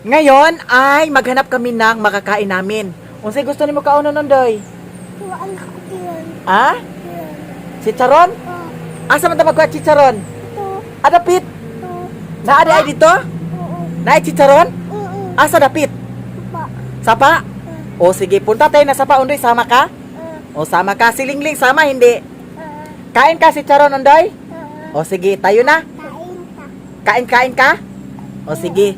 Ngayon ay maghanap kami ng makakain namin. Unsay gusto nimo kaonon, Ondoy? Tuwaan ako diyan. Ah? Diyan. Chicharon? Oh, Asa man ta magkuha chicharon? ito. Adapit. Ito. Naa di ay dito? Oo. Naay chicharon? Oo. Asa dapit? Pa. Sapa? O sige, punta tayo na sapa, Ondoy, sama ka? Ah, O sama ka, si Lingling sama hindi? ah, Kain ka si Charon, Ondoy? ah. O sige, tayo na. Kain ka. Kain, kain ka? O sige.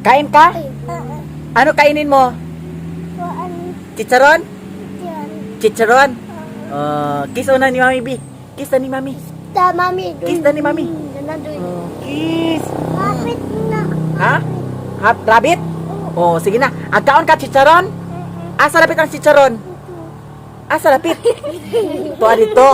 Kain ka? Ay, ah, ah. Ano kainin mo? Tuwaan Chicharon? diyan. Chicharon? Ah. Oh, kiss una ni Mami B. Kiss na ni Mami. Ta, mami. Kiss na ni Mami. Doon na doon. Oh, kiss. Kapit na. Ha? Ha? Rabbit? Oh, sige na. Agkaon ka chicharon? Asa lapit ang chicharon? Asa lapit? Tuwa dito.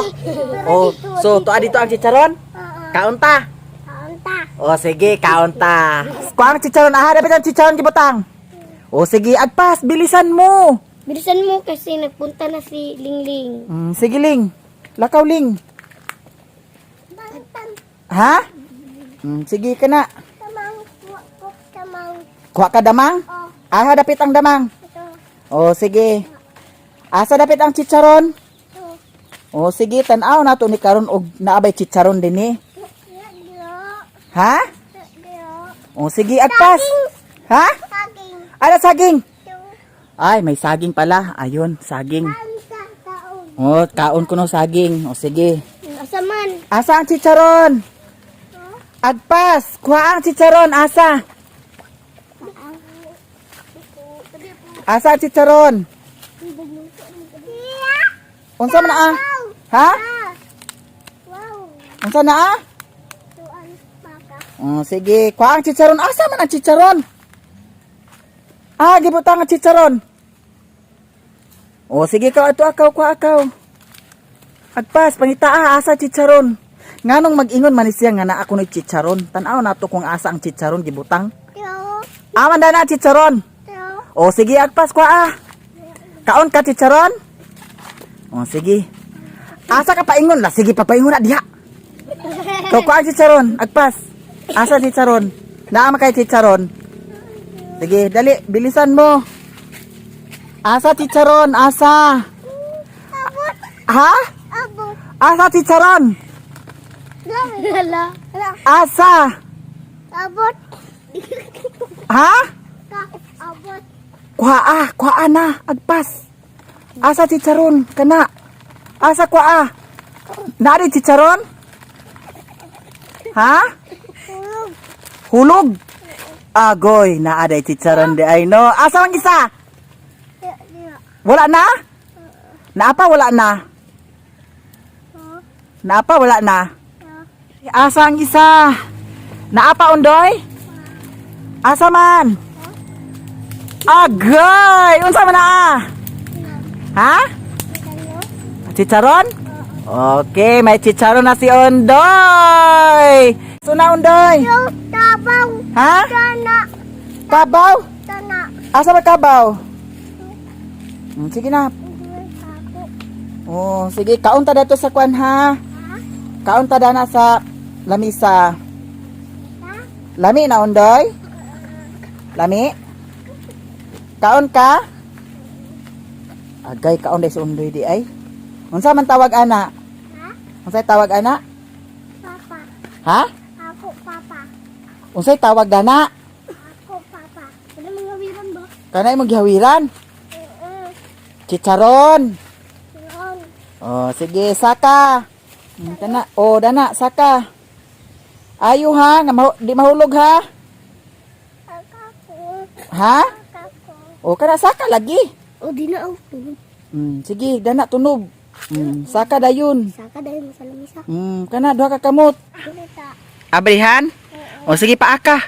Oh, so tuwa dito ang chicharon? Oo. Kaon ta. Kaon ta. O sige, kaon ta. Kuha ang chicharon. Aha, dapat ang chicharon gibutang. O sige, agpas, bilisan mo. Bilisan mo kasi nagpunta na si Lingling. Sige, Ling. Lakaw, Ling. Bangtan. Ha? Sige ka na. Tamang. Kuha ko tamang. Kuha ka damang? Oh, Aha, dapit ang damang. ito. O sige. Asa dapit ang chicharon? Ito. O sige, tan-aw na to ni karon og naabay chicharon din eh. Ha? O sige, agpas. Ha? Saging. Ala saging. Ito. Ay, may saging pala. Ayun, saging. Kaon ka. Kaon. O, kaon ko no saging. O sige. Asa man? Asa ang chicharon? Agpas, kuha ang chicharon, asa? Asa ang chicharon? Unsa man ah? Ha? Wow. Unsa na ah? Tuan baka. Oh, sige, kuha ang chicharon. Asa man ang chicharon? Ah, gibutang ang chicharon. Oh, sige ka ato akaw, kuha akaw. Agpas, pangita ah, asa chicharon. Nganong mag-ingon man siya nga naa kuno'y chicharon. Tan-aw nato kung asa ang chicharon gibutang. Ito. Aman na ang chicharon. Ito. O sige, agpas kwa ah. Kaon ka chicharon? O sige. Asa ka paingon la? Sige, papaingon na diha. Ikaw kuha ang chicharon, agpas. Asa chicharon? Naa man kay chicharon. Sige, dali, bilisan mo. Asa chicharon? Asa? Abot. Ha? Abot. Asa chicharon? Lala. Asa? Abot. Ha? Ka. Abot. Kuha ah, kuha na, agpas. Asa chicharon? Kana. Asa kuha ah? Nari chicharon? Ha? Tulog. Hulog. Agoy, naaday chicharon di ay no. Asa ang isa? Wala na? Naapa wala na? Naapa wala na? Asa ang isa? Naapa, Undoy? Asa man? Agay! Unsa man na ah? Ha? Chicharon? Okay, may chicharon na si Ondoy. So na, Ondoy. Yo, tabaw. Ha? Tana. Kabaw? Tana. Asa ba kabaw? Sige na. Oh, sige, kaon ta dato sa kwan ha. Kaon ta dana sa lamisa. Lami na, Ondoy? Lami? Kaon ka? Agay, kaon day sa Ondoy di ay. Unsa man tawag ana? Ha? Unsay tawag ana? Papa. Ha? Ako, papa. Unsay tawag dana? Ako, papa. Ano mga wiran ba? Kanay mong gihawiran? Oo. Chicharon. Yun. Oh, sige, saka. Kana. Oh, dana, saka. Ayo ha, nga di mahulog ha. Ako. Ha? Ako. O kana saka lagi. O, di na ako. Sige, dana tunog. Saka dayon. Saka dahil mo sa lamisa. Kana duha ka kamot. Kulita. Abrihan? O sige, paaka.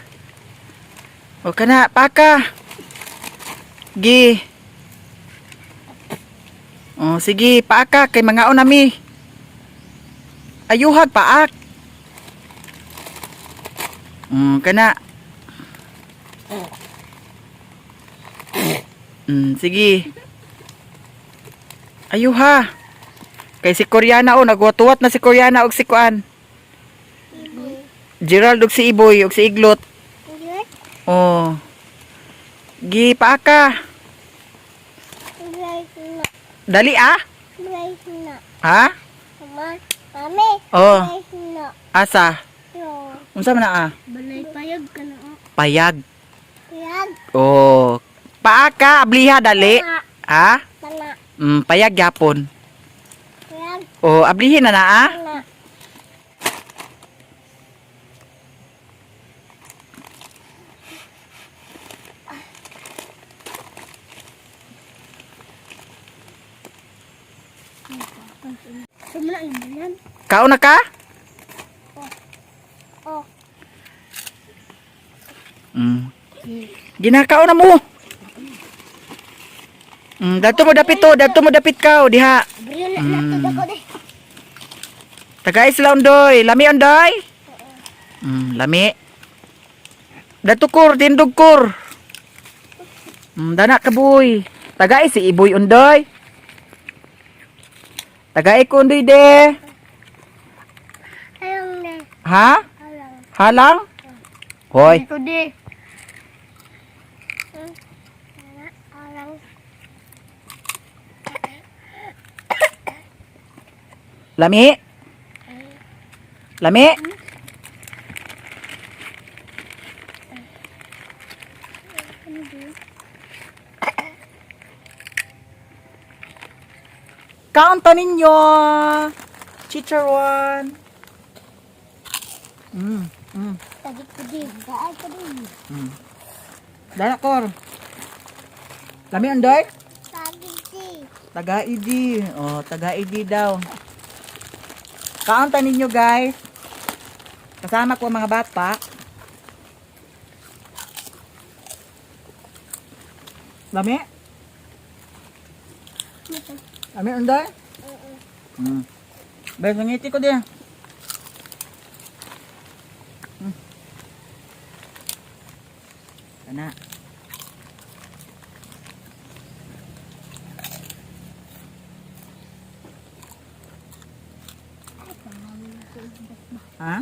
O kana, paaka. Gi. O sige, paaka kay mangaon nami. Ayuhag paak. Kana. Sige. Ayuha. Kay si Koreana o nagwatuwat na si Koreana og si Kuan. Gerald og si Iboy og si Iglot. Ulit. Oh. Gi paaka. Rice na. Dali ah. Rice na. Ha? Mama. Mami. Oh. Rice na. Asa? Yo. Unsa man na ah? Balay payag ka na. Oh. Payag. Payag. Oh. Paaka, abliha dali. Ha? Tanga. Payag gyapon. Payag. Oh, ablihin na na ah. Tanga. Sumala ang yan. Kaon na ka? Oh. Ginakaon na mo. Dato mo dapit to, dato mo dapit ka oh, diha. Abril na to dako de. Tagay sila undoy, lami undoy. Lami. Dato kur, tindog kur. Dana kaboy. Tagay si Iboy undoy. Tagay ko undoy de. Ayong ne. Ha? Alang. Halang? Hoy. Ito de. Alang. Lami? Lami? Kaunta ninyo! Chicharon! Tagit ko di. Daan ko di. Dala, Kor. Lami, Andoy? Tagit di. Taga-ID. Oh, taga-ID daw. Kaunta ninyo, guys. Kasama ko ang mga bata. Lami? Lami, Andoy? Bay, ngiti ko din. Kana. Ha?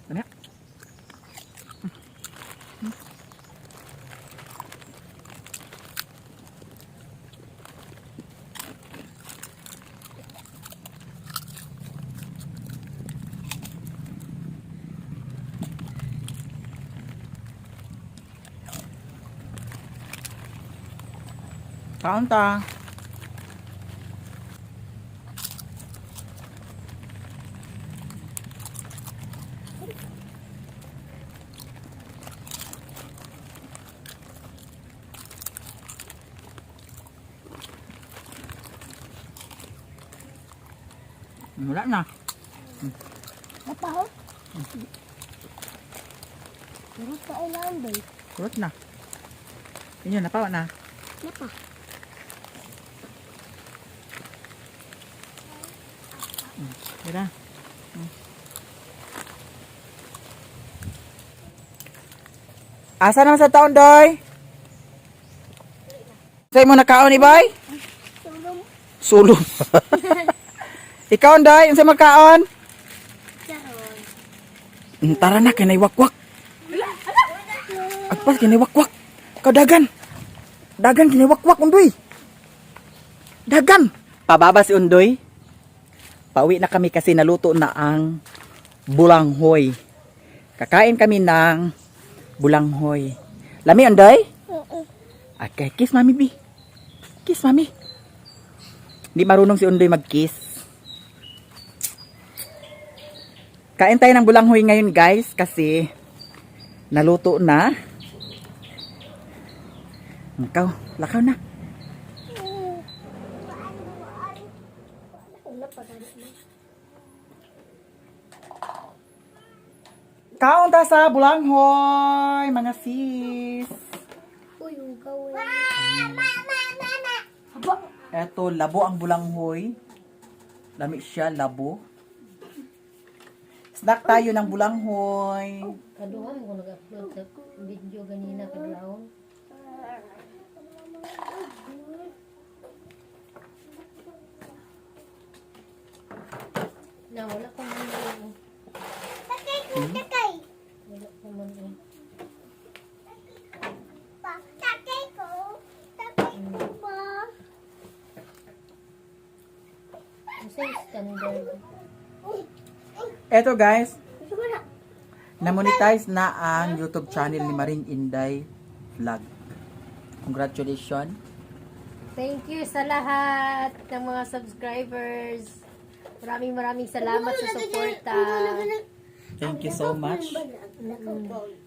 Ano? Kaunta. Wala na. Napa ho? Pero pa ilan ba? Kurot na. Yun yun, napawa na. Napa. Tira. Asa naman sa taon, Doy? Sa'yo mo nakaon, Iboy? Sulong. Sulong. Ikaw, Doy, unsa magkaon? Charon. Tara na, kinay wakwak. Agpas, kinay wakwak. Ikaw, dagan. Dagan, kinay wakwak, Undoy. Dagan. Pababa si Undoy. Pauwi na kami kasi naluto na ang bulanghoy. Kakain kami ng bulanghoy. Lami, Undoy? Oo. Okay, kiss mami, B. Kiss mami. Hindi marunong si Undoy mag-kiss. Kain tayo ng bulanghoy ngayon, guys, kasi naluto na. Lakaw, lakaw na. Kaon ta sa bulanghoy, mga sis. Uy, ugaw eh. Eto, labo ang bulanghoy. Lami siya, labo. Snack tayo ng bulanghoy. Kaduha mo ko nag-upload sa video ganina kadlawon. Na wala pa man eh. Takay ko, takay. Wala pa man eh. Pa, takay ko. Takay ko ba? Unsa yung standard? Eto guys, Gusto ko na. na-monetize na ang YouTube channel ni Maring Inday Vlog. Congratulations. Thank you sa lahat ng mga subscribers. Maraming maraming salamat sa suporta. Thank you so much.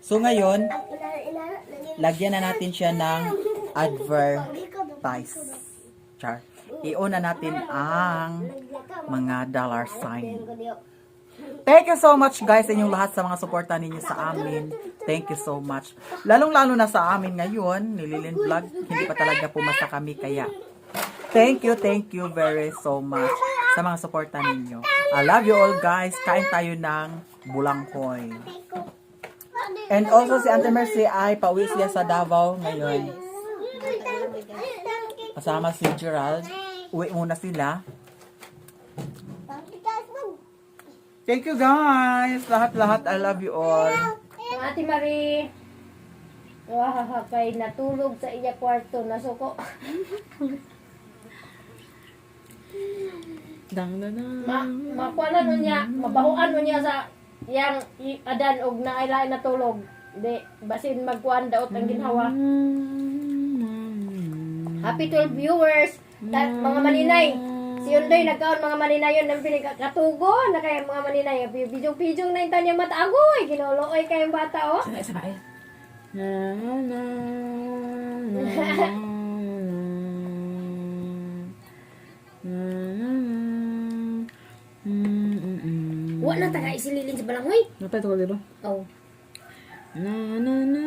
So ngayon, lagyan na natin siya ng advertise. Char. I-on na natin ang mga dollar sign. Thank you so much guys sa inyong lahat sa mga suporta ninyo sa amin. Thank you so much. Lalong-lalo na sa amin ngayon, ni Lilin Vlog, hindi pa talaga pumasa kami kaya thank you very so much sa mga suporta ninyo. I love you all guys. Kain tayo ng bulangkoy. And also si Ate Mercy ay pauwi siya sa Davao ngayon. Kasama si Gerald. Uwi muna sila. Thank you guys! Lahat-lahat, I love you all. Ang Ate Marie, wah, kay natulog sa iya kwarto, nasuko. Ma makuha na nun niya, mabahuan nun niya sa yang adan og naay natulog. Di, basin magkuan daot ang ginhawa. Happy 12 viewers. Mga maninay. Si Undoy nagkaon mga maninay yun ang pinagkatugo na kaya mga maninay. Bijong-bijong na yung tanyang mata. Agoy! Ginolooy kayong bata, oh. Na, na, na, na, na, Wa na taga isililin sa balanghoy. Napay ko dito. Oh. Na na na.